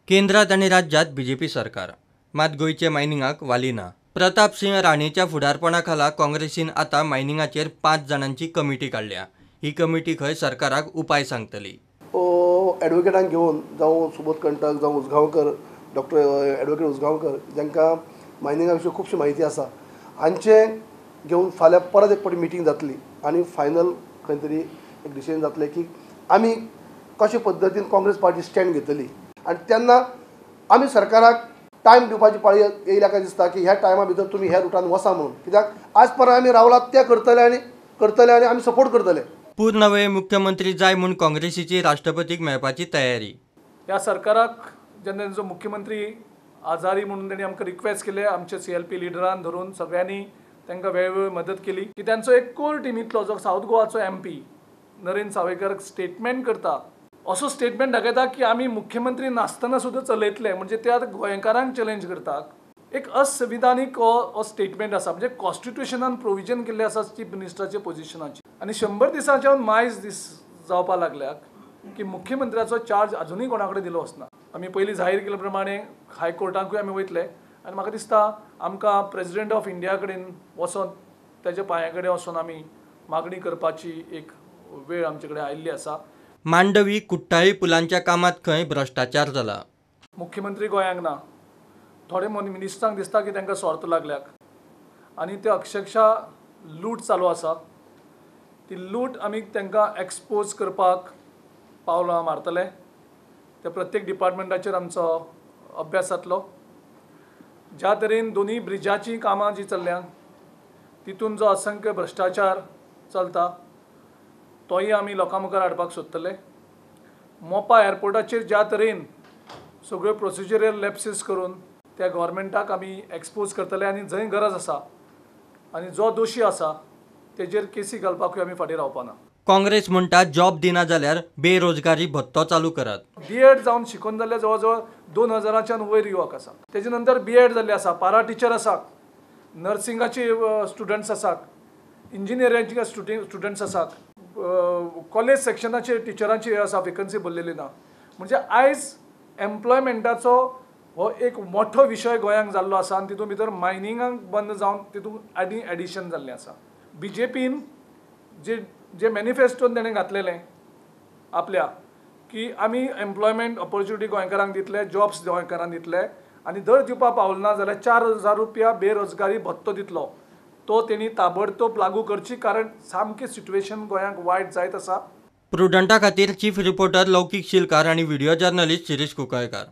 केंद्रात आनी राज्यात बीजेपी सरकार, मात गोंयचे मायनिंगाक वाली ना. प्रताप सिंह राणेच्या फुडारपणा खाला काँग्रेसीन आतां मायनिंगाचेर 5 जाणांची कमिटी काडल्या. ही कमिटी खंय सरकाराक उपाय सांगतली. एडवोकेटांक घेवन जावं सुबोध कंटक, जावं उजगांवकर, डॉक्टर एडवोकेट उजगांवकर जांकां मायनिंगा विशीं खुबशी म्हायती आसा, हांचे घेवन फाल्यां परत एक फावटी मिटींग जातली आनी फायनल खंय तरी एक डिसिजन जातलें की आमी कशे पद्दतीन काँग्रेस पार्टी स्टँड घेतली. आनी तेन्ना आमी सरकाराक टायम दिवपाची पाळी येयल्या काय दिसता की ह्या टायमा भितर तुमी ह्या रुटान वचा म्हणून, कित्याक आज पर्यंत आमी रावलात ते करतले आनी आमी सपोर्ट करतले. पूर्ण वेळ मुख्यमंत्री जाय म्हूण काँग्रेसीची राष्ट्रपतीक मेळपाची तयारी. ह्या सरकाराक जेन्ना तेंचो मुख्यमंत्री आजारी म्हणून तेणी आमकां रिक्वेस्ट केले, आमचे CLP लिडरान धरून सगळ्यांनी तांकां वेळोवेळ मदत केली की त्यांचो एक कोर टिमींतलो जो south गोवाचो MP Narendra Sawaikar statement करता, असो स्टेटमेंट दाखयता की आमी मुख्यमंत्री नासतना सुद्दां चलयतले, म्हणजे ते आतां गोंयकारांक चॅलेंज करतात. एक असंविधानीक हो स्टेटमेंट आसा, म्हणजे कॉन्स्टिट्युशनान प्रोविजन केल्लें आसा चीफ मिनिस्टराच्या पोजिशनाची. आनी 100 दिसांच्या मायज दीस जावपाक लागल्यात की मुख्यमंत्र्याचो चार्ज अजुनूय कोणा कडेन दिलो वचना. आमी पयलीं जाहीर केल्ले प्रमाणे हायकोर्टाकूय आमी वयतले आनी म्हाका दिसता आमकां प्रेजिडेंट ऑफ इंडिया कडेन वचोन तेज्या पांया कडेन वचोन आमी मागणी करपाची एक वेळ आमचे कडेन आयिल्ली आसा. मांडवी कुट्टाळी पुलांच्या कामात खंय भ्रष्टाचार जाला. मुख्यमंत्री गोंयांक ना, थोडे मिनिस्टरांक दिसता की तांकां स्वार्थ लागल्याक आनी ते अक्षरशा लूट चालू आसा. ती लूट आमी तांकां एक्सपोज करपाक पावलां मारतले. त्या प्रत्येक डिपार्टमेंटाचेर आमचो अभ्यास जातलो. ज्या तरेन दोनूय ब्रिजाचीं कामां जीं चल्ल्या तितून जो असंख्य भ्रश्टाचार चलता तोय आमी लोकां मुखार हाडपाक सोदतले. मोपा एअरपोर्टाचेर ज्या तरेन सगळ्यो प्रोसिजरल लॅप्सीस करून त्या गव्हर्मेंटाक आमी एक्सपोज करतले आनी जंय गरज आसा आनी जो दोशी आसा तेजेर केसी घालपाकूय आमी फाटीं रावपा ना. काँग्रेस म्हणटा जॉब दिना जाल्यार बेरोजगारी भत्तो चालू करात. बीएड जावन शिकून जाल्ले जवळ जवळ 2000च्यान वयर युवक आसा, तेजे नंतर बीएड जाल्ले आसा, पारा टिचर आसा, नर्सिंगाचे स्टुडंट्स आसात, इंजिनियरिंगाचे स्टुडंट्स आसात, कॉलेज सेक्शनाचे टिचरांची आसा वेकन्सी भरलेली ना. म्हणजे आयज एम्प्लॉयमेंटाचो हो एक मोठो विशय गोंयांक जाल्लो आसा आनी तितून भितर मायनिंगाक बंद जावन तितून आनी एडिशन जाल्लें आसा. बीजेपीन जे मॅनिफेस्टोन तेणें घातलेलें आपल्या की आमी एम्प्लॉयमेंट ऑपॉर्च्युनिटी गोंयकारांक दितले, जॉब्स गोंयकारांक दितले आनी दर दिवपाक पावलो ना जाल्यार 4000 रुपया बेरोजगारी भत्तो दितलो, तो तेणी ताबडतोब लागू करची, कारण सामकें सिट्युएशन गोंयांक वायट जायत आसा. प्रुडंटा खातीर चीफ रिपोर्टर लौकीक शिलकार आनी व्हिडिओ जर्नलिस्ट शिरीष कुंकळकार.